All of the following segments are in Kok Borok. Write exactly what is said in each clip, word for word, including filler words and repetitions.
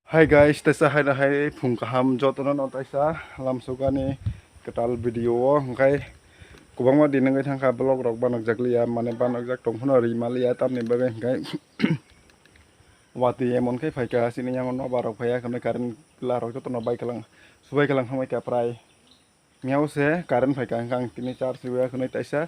Hi guys, teisa haino hai phung kaham jotono no teisa lamsukani kwtal video o, hwnkhe kwbangma din wngwi thangkha vlog rok banokjak liya, mane banokjak tong phano rima liya, tamni bagwi hwnkhe watwi emon khe phaikha, chini yango nobar rok phaiya, hwnwi current pila rok jotono bai kalang, subai kalang hamai kha prai. Miyao se current phaikha, hwnkhe ang tini charge riya hwnwi taisa.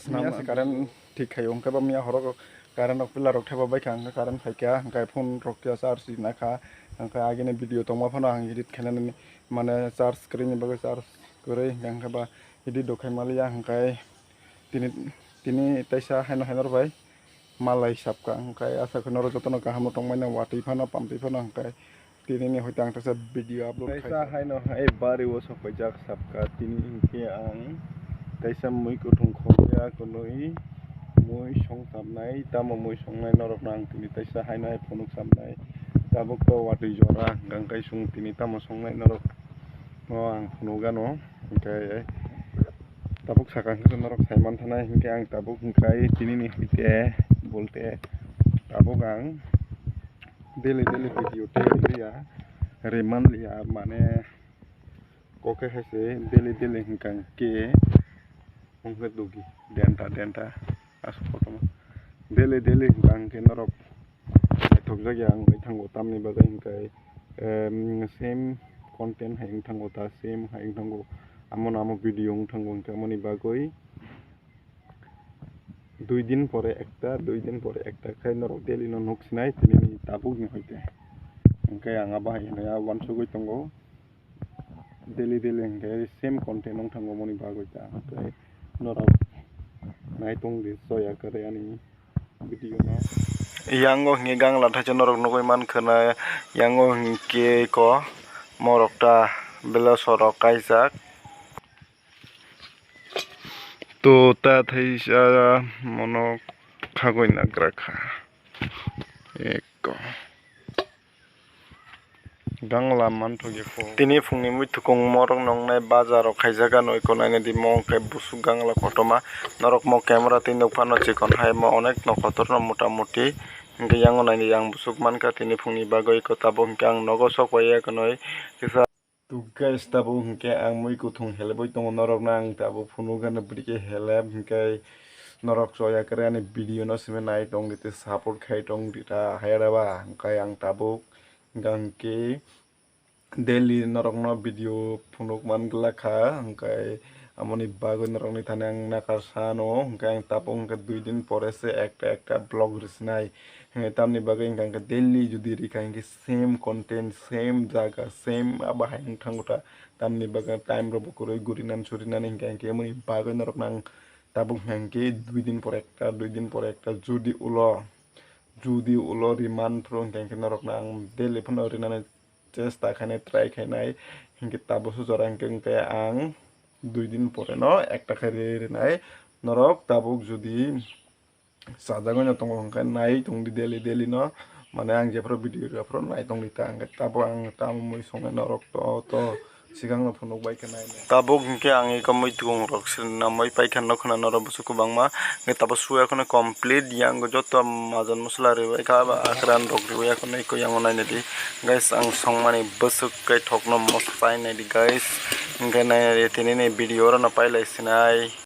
Miya se current thik khaio, hwnkhe ba miya horok current rok pillar rok thaiba baikha, hwnkhe current phaikha, hwnkhe phone rok khe charge rina kha, hwnkhe agini video tongma phano ang edit khainani mane charge kwrwini bagwi charge kwrwi, hwnkhe ba edit rok khai maliya, hwnkhe tini, tini taisa haino haino rw bai. Malai sabkha, hwnkhe aswk khe norok jotono kaham no tongmani watwi phano, pamtwi phano, hwnkhe tinini hoite ang teisa video upload khai. Teisa haino hai bari o sokphaijak sabkha, tini hinkhe ang teisa mui kuthung khobya kwnwi mui song sabnai, tamo mui songnai norokno ang tini teisa haino hai phunuk sabnai. Tabuk to watwi jora hwnkhe chwng tini tamo songnai norokno ang phunuk gano, hwnkhe tabuk sakha hwnkhe norok sai manthanai, hwnkhe ang tabuk hwnkhe tinini hoite bolte tabuk ang daily daily video tei riliya, rimanliya, mane kok khe haise daily daily hwnkha hwnkhe wngkhe dugi denta denta aswk kotorma daily daily hwnkha hwnkhe norok naithokjak ya wngwi thango, tamni bagwi hwnkhe, em, same content hai wng thango ta, same hai wng thango, amo no amo video wng thango, hwnkhe amoni bagwi dui din pore ekta, dui din pore ekta khai norok daily no nuk sinai, tinini tabuk ni hoite. Hwnkhe ang abo hai hwnwi uansugwi tongo. Daily daily hwnkhe same content wng thango moni bagwi ta. Hwnkhe norok nai tong di soya kwrwi ani video no. Yango hwnkhe gangla thaisa norok nugwi mankha na, yango hwnkhe ko morok ta belai sorok kaijak. To ta thaisa mono khagwi nagra kha. Eko. Gangla manthokya kho. Tini phungni muitukung morok nongnai bazar rok khaijak ano eko naina di mo khe busuk gangla kotorma. Norok mo camera twi nukphano chikon hai mo onek no kotorno mota moti. Hwnkhe yango naina yang busuk mankha tini phungni bagwi eko tabuk hwnkhe ang nogo sok bai ya kwnwi kisa. To guys, tabuk hwnkhe ang mui kuthung helebwi tongo norokno, ang tabuk phunukgano bwrwi khe helep hwnkhe norok choya kwrwi ani video no simi nai tong di tei support khai tong di ta hai rw ba, hwnkhe ang tabuk hwnkhe daily norokno video phunuk man glak kha, hwnkhe amoni bagwi norokni thani ang nakar sano, hwnkhe ang tabuk hwnkhe dui din pore se ekta ekta vlog rwsinai. Hwnkhe tamni bagwi hwnkha hwnkhe daily jodi rikha hwnkhe same content, same jaga, same abo hai wng thango ta. Tamni bagwi time rok bo kwrwi gurinani surinani hwnkha hwnkhe amoni bagwi norokno ang tabuk hwnkha hwnkhe dui din pore ekta, dui din pore ekta jodi ulo, jodi ulo riman phuru hwnkha hwnkhe norokno ang daily phano rinani chesta khainai, try khainai. Hwnkhe tabuk se jora hwnkhe, hwnkhe ang dui din pore no ekta khe ri rinai. Norok tabuk jodi sajagwi no tongo hwnkhe nai tong di daily daily no, mane ang jephru video rw phru nai tong di ta, hwnkhe tabuk ang tamo mui songnai norok to, to. Sigang no phunuk bai khe nai nai. Tabuk hwnkhe ang eko muitukung rok swnamwi paikha nokh khna norok bwswk kwbangma. Hwnkhe tabuk suya kheno complete yang joto majan masala ribai kha ba akran rok ribai kheno eko yango nai nai di. Guys, ang songmani bwswk khe thokno mosa chai nai di guys. Hwnkhe nai nai di tini ni video oro no pai lai sinai.